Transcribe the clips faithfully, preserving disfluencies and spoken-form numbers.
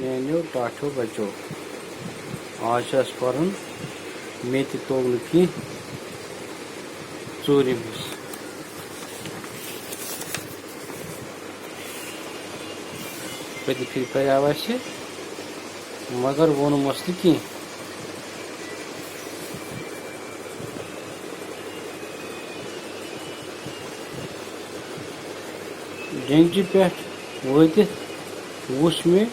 میٛانیو ٹاٹھیو بچو، آز چھُ اَسہِ پَرُن مےٚ تہِ توٚگ نہٕ کینٛہہ، ژوٗرِم حِصہٕ۔ پٔتمہِ پھِرِ پَریو اَسہِ، مگر ووٚنمَس نہٕ کینٛہہ۔ ڈیٚنٛگچہِ پٮ۪ٹھ وٲتِتھ وُچھ مےٚ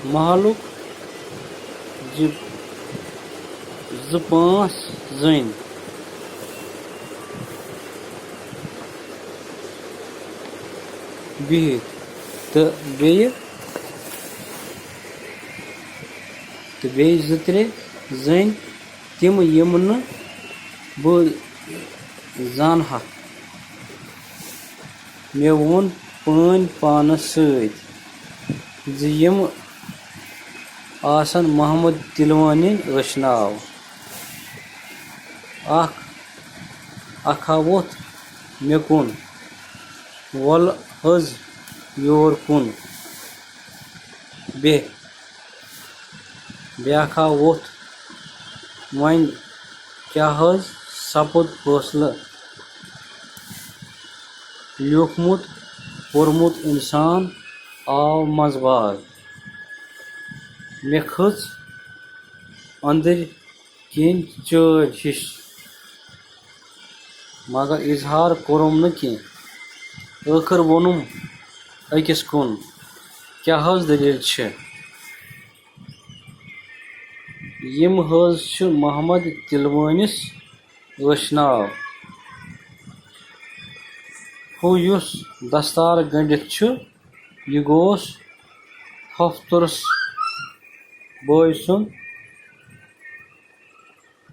محلُک زِ زٕ پانٛژھ زٔنۍ بِہِتھ تہٕ بیٚیہِ، تہٕ بیٚیہِ زٕ ترٛےٚ زٔنۍ تِم، یِم نہٕ بہٕ زانہَکھ۔ مےٚ ووٚن پٲنۍ پانَس سۭتۍ زِ یِم آسَن محمد تِلوٲنِنۍ ٲشناو۔ اَکھ اَکھا ووٚتھ مےٚ کُن، وَلہٕ حظ یور کُن بیٚہہ۔ بیٛاکھا ووٚتھ، وۄنۍ کیٛاہ حظ سپُد فٲصلہٕ؟ لیوٗکھمُت پوٚرمُت اِنسان آو منٛزٕ باگ۔ مےٚ کھٔژ أنٛدٕرۍ کِنۍ چٲلۍ ہِش، مگر اظہار کوٚرُم نہٕ کینٛہہ۔ ٲخٕر ووٚنُم أکِس کُن، کیٛاہ حظ دٔلیٖل چھِ؟ یِم حظ چھِ محمد تِلوٲنِس ٲشناو۔ ہُہ یُس دستار گٔنٛڈِتھ چھُ، یہِ گوس ہۄفتُرس بٲے سُنٛد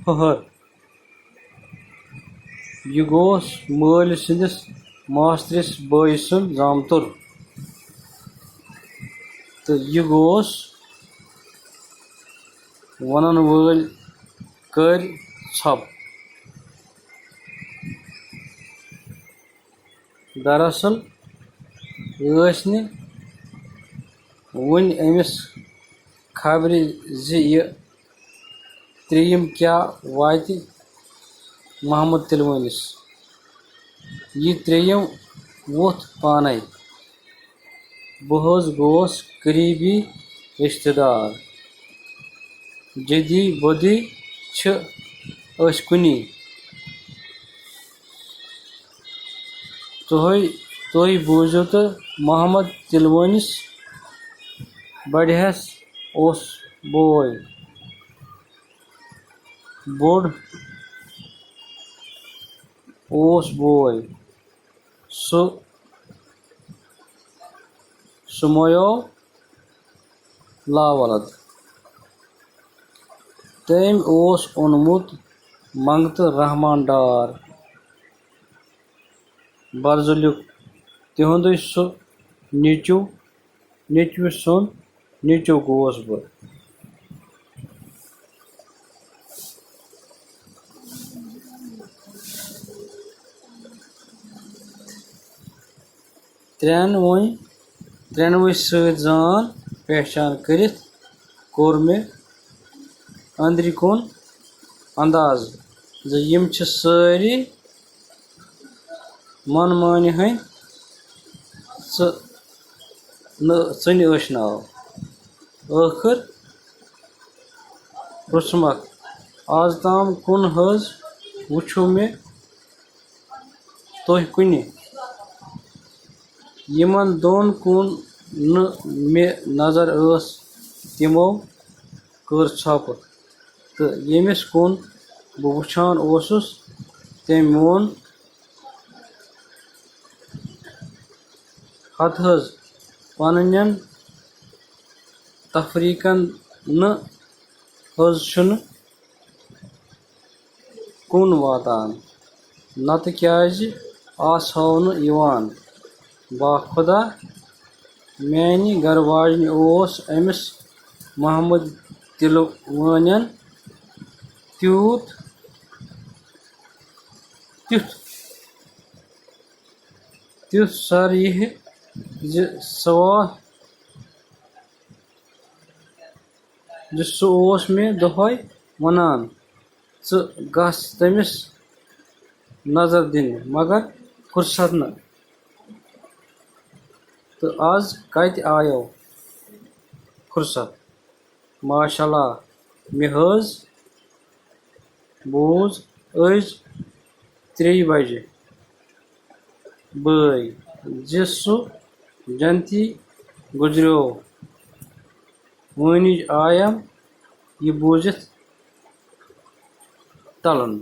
ہُہر۔ یہِ گوس مٲلۍ سٕنٛدِس ماستٕرِس بٲے سُنٛد زامتُر۔ تہٕ یہِ گوس وَنَن وٲلۍ کٔرۍ ژھۄپہٕ۔ دراصل ٲسۍ نہٕ وُنہِ أمِس خبرِ زِ یہِ ترٛیٚیِم کیٛاہ واتہِ محمد تِلوٲنِس۔ یہِ ترٛیٚیِم ووٚتھ پانَے۔ بہٕ حظ گوس قریبی رشتہٕ دار۔ جدی بدی چھِ أسۍ کُنی۔ تُہۍ، تُہۍ بوٗزِو تہٕ محمد تِلوٲنِس بڑِہَس اوس بوے۔ بوٚڑ اوس بوے۔ سُہ سُمویو لاولد۔ تٔمۍ اوس اوٚنمُت منگتہٕ رحمان ڈار برزُلیُک، تِہُنٛدُے سُہ نیٚچوٗ، نیٚچوِ سُنٛد نیٚچوٗ گوس بہٕ۔ ترٛٮ۪ن وۄنۍ، ترٛٮ۪نوٕے سۭتۍ زان پہچان کٔرِتھ کوٚر مےٚ أنٛدرِ کُن انداز زِ یِم چھِ سٲری من مانہِ ہٕنٛدۍ ژٕ نہٕ، ژٕنہِ ٲشناو۔ ٲخٕر پرٛژھمَکھ، از تام کُن حظ وُچھو مےٚ تُہۍ کُنہِ؟ یِمن دۄن کُن نہٕ مےٚ نظر ٲس، تِمو کٔر ژھۄپہٕ، تہٕ ییٚمِس کُن بہٕ وُچھان اوسُس، تٔمۍ ووٚن، ہتہٕ حظ، پنٕنٮ۪ن تفریقن نہٕ حظ چھُنہٕ کُن واتان، نتہٕ کیازِ آسہو نہٕ یِوان؟ باخۄدا، میانہِ گرٕ واجنہِ اوس أمِس محمد تِلوٲنٮ۪ن تیوٗت، تیُتھ، تیُتھ سر یِہہِ زِ سوا زِ سُہ اوس مےٚ دۄہے وَنان، "ژٕ گژھ تٔمِس نظر دِنہِ، مگر فرصت نہٕ۔ تہٕ از کتہِ آیو فرصت؟" ماشاءاللہ، مےٚ حظ بوٗز أزۍ ترٛیٚیہِ بجہِ بٲے زِ سُہ جنتی گُزریو۔ وٲنِج آیم یہِ بوٗزِتھ تلن۔